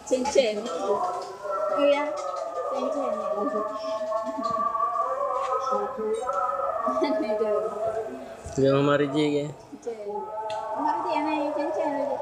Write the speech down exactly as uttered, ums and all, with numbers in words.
Cen-cen. Oh ya, cen-cen. Dia mari je ke? Cen. Mari dia naik cen-cen aja.